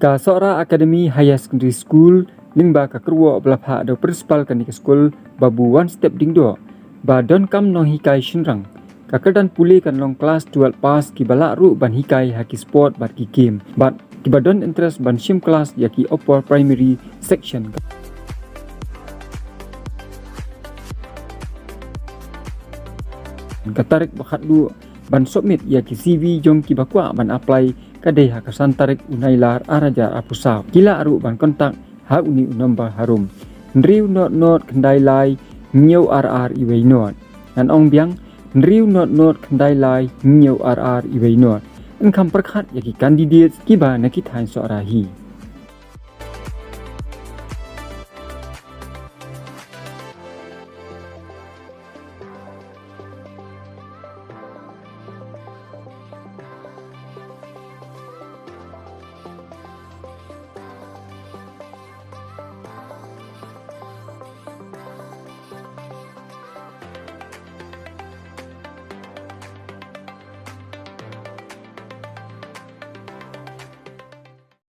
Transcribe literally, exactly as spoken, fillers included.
Ka Sohra Academy Higher Secondary School, lyngba ka kyrwoh ba la phah da u principal kane ka skul, Babu Wanstep Diengdoh, ba donkam nonghikai shynrang. Ka kyrdan pule kan long class twelve pass kiba lah ruh ban hikai ha ki sport bad ki game, bad kiba don interest ban shim class ïa ki upper primary section. Ka tarik ba khatduh ban submit ïa ki C V jong kiba kwah ban apply ka dei ha ka san tarik u Nailar ar hajar arphew saw. Ki lah ruh ban contact ha une u number harum: hynriew not not khyndai lai hynñiew ar ar iwei not. Ngan ong biang: hynriew not not khyndai lai hynñiew ar ar iwei not. Yn kham pyrkhat ïa ki candidates kiba na ki thaiñ Sohra hi.